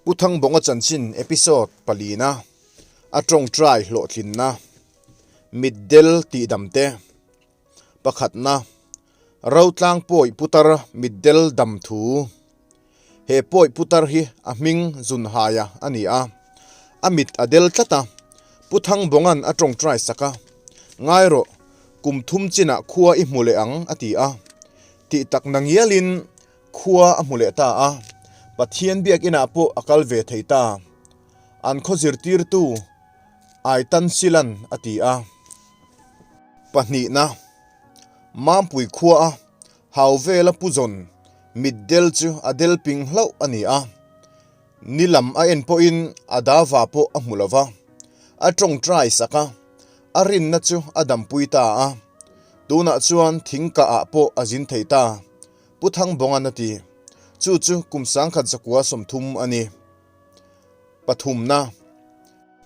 Pu Thangbawnga chanchin episode palina a tawngtai hlawhtlinna mitdel tihdamte pakhatna Rotlang pawi putar mitdel dam thu He pawi putar hi a hming Zunhaia a ni a, a mit a del tlat a, Pu Thangbawnga'n a tawngtai sak a, Ngai rawh, kum thum chinah khua i hmu leh ang a ti a, tih tak na ngialin Khua a hmu leh ta a, Pathian biakinah pawh a kal ve thei ta. An khaw zirtirtu Aitan Silan a ti a. Pahnihna, Mampui khua a hau vela Pu Zawn mitdel chu a del ping hlauh a ni a. Ni lam a en pawhin a dava pawh a hmu lo va, a tawngtai sak a, a rinna chu a dampui ta a. Tunah chuan thingkah ah pawh a zin thei ta. Pu Thangbawnga'n a ti. Chu chu kum 1930 a ni. Pathumna.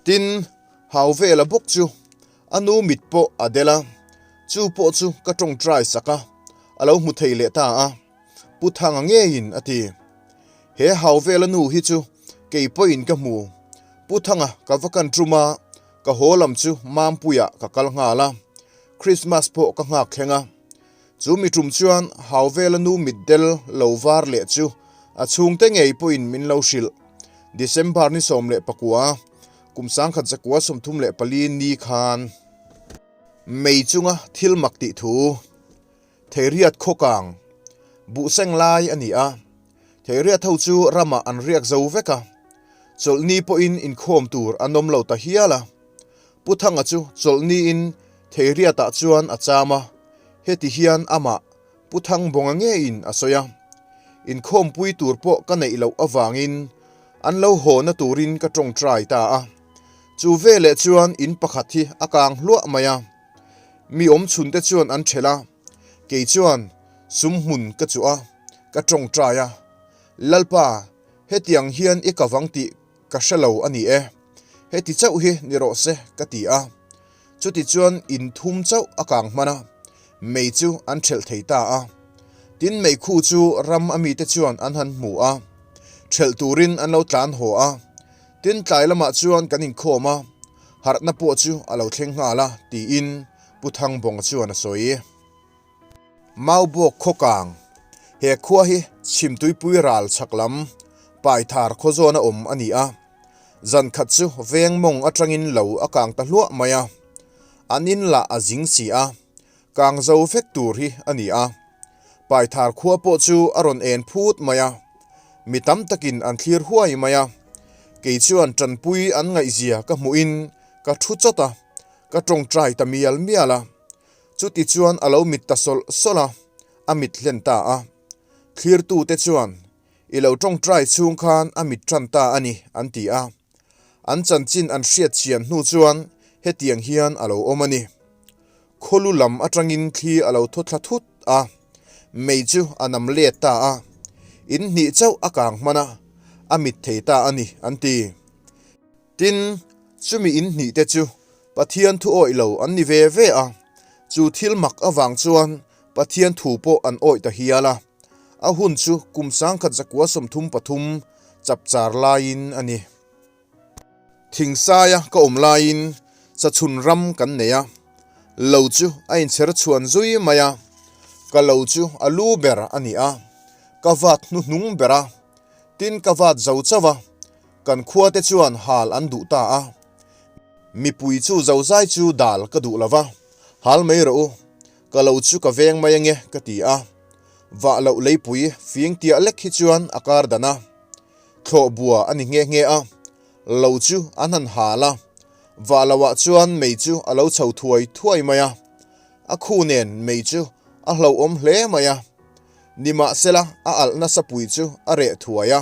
Tin, hau vela bawk chu a nu mit pawh a del a, chu pawh chu ka tawngtai sak a, a lo hmu thei leh ta a, Pu Thanga ngeiin a ti. He hau vela nu hi chu kei pawhin ka hmu. Pu Thanga ka va kan tum a, ka haw lam chu Mampuiah ka kal nghal a, Krismas pawh ka nghak thleng a. Chu mi tum chuan Hauvela nu mitdel lo var leh chu a chhungte ngei pawhin min lo hrilh. December ni 19, kum 1934 ni khan mei chunga thil mak tih thu Theiriat khawkang buhseng lai a ni a. Theiriat ho chu ramah an riak zo vek a, chawlhni pawhin inkhawm tur an awm lo ta hial a. Pu Thanga chu chawlhniin Theiriatah chuan a cham a, heti hian amah Pu Thangbawnga ngeiin a sawi a, Inkhawmpui tur pawh ka neih loh avangin an lo hawna turin ka tawngtai ta a. Chu veleh chuan in pakhat hi a kang hluah mai a, mi awmchhunte chuan an ṭhelh a, kei chuan sum hmun ka chuh a, ka tawngtai a, Lalpa, hetiang hian i ka vang tih Ka hre lo a ni e, heti chauh hi ni rawh se ka ti a. Chuti chuan in thum chauh a kang hman a, mei chu an ṭhelh thei ta a. Tin meikhu chu ram a mite chuan an han hmu a, ṭhelh turin an lo tlan haw a. Tin tlai lamah chuan kan inkhawm a, harhna pawh chu a lo thleng nghal a, tiin Pu Thangbawnga chuan a sawi. Maubawk khawkang, He khua hi Chhimtuipui ral chhak lam Paithar khaw zawna awm a ni a. Zan khat chu veng mawng atangin lo a kang ta hluah mai a. An in lah a zing si a, kang zo vek tur hi a ni a. Paithar khua pawh chu a rawn en phut mai a, mi tam takin an thlir huai mai a. Kei chuan tanpui an ngaihzia ka hmuhin ka thu chawt a, ka tawngtai ta mial mial a. Chuti chuan a lo mit ta sawlh sawlh a, a mit hlen ta a. Thlirtute chuan, I lo tawngtai chhung khan a mit tan ta a ni, an ti a. An chanchin an hriat chian hnu chuan hetiang hian a lo awm a ni. Khawlu lam atangin thli a lo thaw thla thut a, mei chu a nam let ta a. In hnih chauh a kang hman a, a mit thei ta a ni, an ti. Tin, chumi in hnih te chu Pathian thu awih lo an ni ve ve a, chu thil mak avang chuan Pathian thu pawh an awih ta hial a. A hun chu kum 1933 chapchar laiin a ni. Thingsaia ka awm laiin chachhun ram kan nei a, lo chu a inchher chhuan zui mai a, ka lo chu a lu ber a ni a, ka vat hnuhnung ber a, tin ka vat zo chauh a, Kan khuate chuan hal an duh ta a, mipui chu zozai chu dal ka duh lo va, hal mai rawh u, ka lo chu ka veng mai ange ka ti a. Vah loh leipui fing tiah lek hi chuan a kar dan a, thlawh bua a ni nghe nghe a, lo chu an han hal a, vah lohah chuan mei chu a lo chho thuai thuai mai a, a khu nen mei chu a hlauhawm hle mai a, nimahsela a alh nasa pui chu a reh thuai a.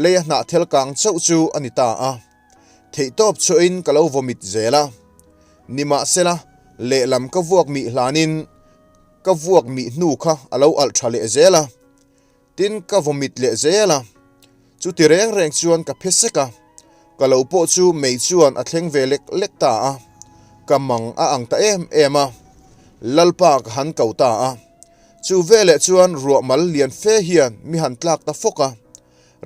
Lei a hnah thel kang chauh chu a ni ta a, theihtawp chhuahin ka lo vawmit zel a. Nimahsela, lehlam ka vuak mih hlanin ka vuak mih hnu kha a lo alh tha leh zel a, tin ka vawmit leh zel a. Chuti reng reng chuan ka phe sek a, ka lo pawh chu mei chuan a thleng ve lek lek ta a, ka mang a ang ta em em a, Lalpa ka han ko ta a. Chu veleh chuan ruah mal lian fe hian mi han tlak ta fawk a.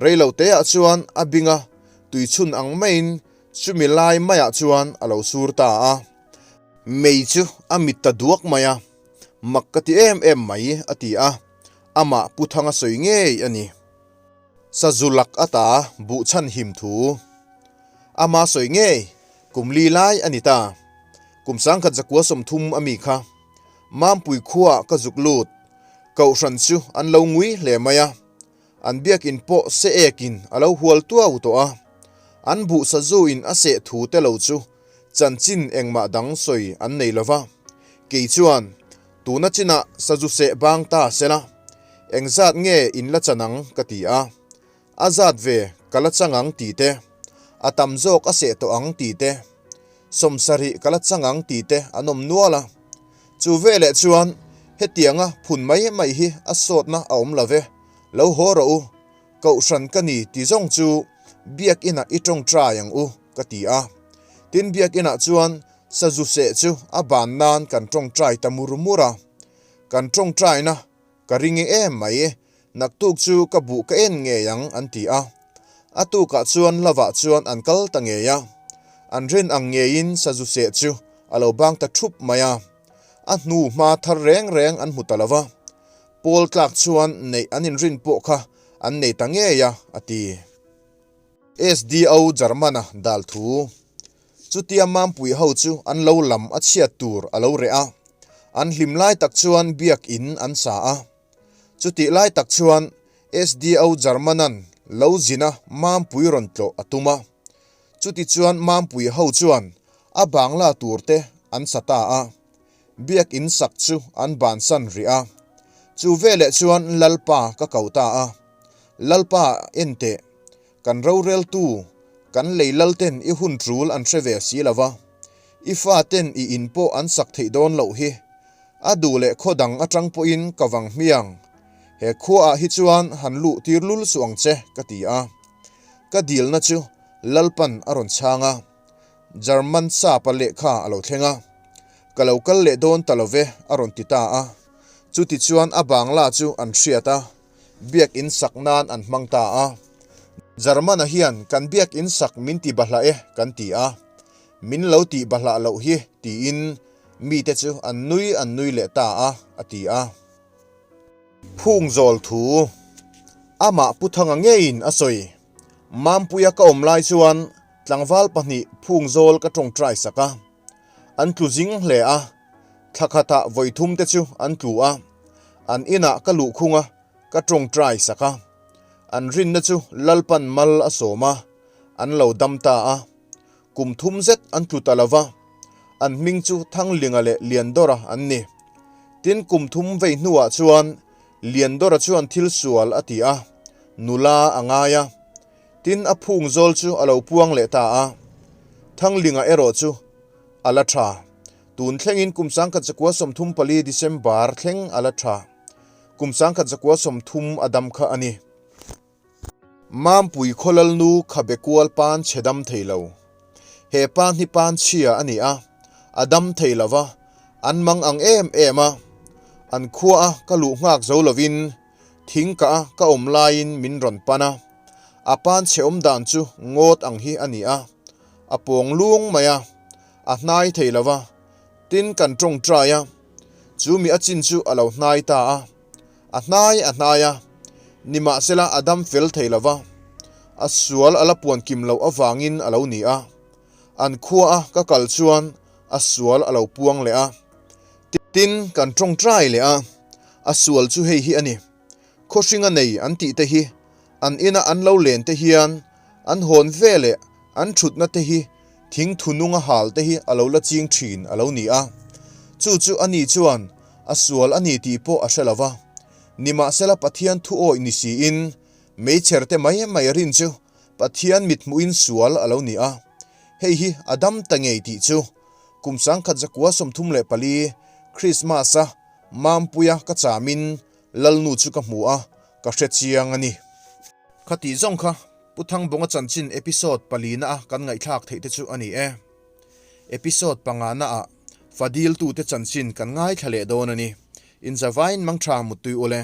Reilo teah chuan a bing a, tuichhun ang maiin chumi lai maiah chuan a lo sur ta a. Mei chu a mit ta duak mai a, mak ka ti em em mai, a ti a, amah Pu Thanga sawi ngei a ni. Sazu lak ata buh chhan him thu. Ama sawi ngei, kum li lai a ni ta. Kum sangkhat zakua 30 a mi kha. Mampui khuaah ka zuk lut. Kohhran chu an lo ngui hle mai a. An biakin pawh se ekin a lo hual tuau tawh a. An buh sazu in a seh thu te lo chu chanchin engmah dang sawi an nei lo va. Kei chuan tuna chinah sazu seh bang ta sela, engzat nge in la chan ang ka ti a. A zat ve ka la chang ang tih te, a tam zawk a seh tawh ang tih te, 70 ka la chang ang tih te an awm nual a. Chu veleh chuan hetianga phun mai mai hi a sawtna a awm lo ve, lo haw rawh u, Kohhran ka ni ti zawng chu Biakinah i tawngtai ang u ka ti a. Tin Biakinah chuan sazu seh chu a ban nan kan tawngtai ta mur mur a. Kan tawngtaina Ka ring e em mai, naktuk chu ka buh ka en ngei ang an ti a. A tukah chuan lovah chuan an kal ta ngei a. An rin ang ngeiin sazu seh chu a lo bang ta thup mai a. A hnu hma thar reng reng an hmu ta lo va. Pawl tlak chuan neih an inrin pawh kha an nei ta ngei a, a ti. SDO German-a dal thu. Chutia Mampui ho chu an lo lam a chhiat tur a lo reh a, an hlim lai tak chuan biak in an sa a. Chutih lai tak chuan SDO German-a'n lo zin a Mampui rawn tlawh a tum a. Chuti chuan Mampui ho chuan a bangla tur te an sa ta a, biak in sak chu an bansan rih a. Chu veleh chuan Lalpa ka ko ta a. Lalpa enteh, kan roreltu, kan lei lalten i hun tul an hre ve si lo va, i faten i in pawh an sak theih dawn loh hi. A duh leh khaw dang atang pawhin ka vang hmiang. He khuaah hi chuan han luh tir lul suh ang che, ka ti a. Ka dilna chu Lalpan a rawn chhang a. German sapa lehkha a lo thleng a. Ka lo kal leh dawn ta lo ve, a rawn ti ta a. Chutichuan a bangla chu an hriat a. Biakinn sak nan an hmang ta a. German-a hian kan biakinn sak min ti bahlah e kan ti a, min lo tih bahlah loh hi tiin mite chu an nui an nui leh ta a, a ti a. Phungzawl thu amah Pu Thanga ngeiin a sawi. Mampuia ka awm lai chuan tlangval pahnih phungzawl ka tawngtai sak a. An tlu zing hle a, thla khatah vawi thum te chu an tlu a, an inah ka luh khung a, ka tawngtai sak a. An rinna chu Lalpan mal a sawm a, an lo dam ta a. Kum thum zet an tlu ta lo va, an hming chu Thanglinga leh Liandawra an ni. Tin kum thum vei hnuah chuan Liandawra chuan thil sual a ti a, nula a ngai a. Tin, a phung zawl chu a lo puang leh ta a. Thanglinga erawh chu a la tha. Tun thlengin kum 1934 December thleng a la tha. Kum 1930 a dam kha a ni. Mampui Khawlalnu khabe kual pan chhe dam thei lo. He pa hni pan chhia a ni a, a dam thei lo va, an mang ang em em a. An khua a ka luh nghak zo lovin Thing ka a ka awm laiin min rawn pan a, a pan chhe awm dan chu ngawt ang hi a ni a, a pawng lung mai a, a hnai thei lo va, tin kan tawngtai a, chu mi a chin chu a lo hnai ta a, a hnai a hnai a, nimahsela a dam fel thei lo va, a sual a la puan kim loh avangin a lo ni a, an khua a ka kal chuan a sual a lo puang leh a. Tin, kan tawngtai leh a, a sual chu hei hi a ni. Khawhringa nei an tih te hi, an ina an lo len te hian an hawn ve leh an thutna te hi thing thu nunga hal te hi a lo la ching thin a lo ni a. Chu chu a ni chuan a sual a ni tih pawh a hre lo va. Nimahsela Pathian thu awih ni siin meichher te mai mai rin chu Pathian mithmuhin sual a lo ni a. Hei hi a dam ta ngei tih chu Kum 1934 Krismas-a Mampuia ka chamin Lalnu chu ka hmu a, ka hre chiang a ni. Khatih zawng kha Pu Thangbawnga chanchin episode palina a kan ngaihthlak theih te chu a ni e. Episode pangana ah Fadiltute chanchin kan ngaithla leh dawn a ni. Inzavain mangtha muttui ule.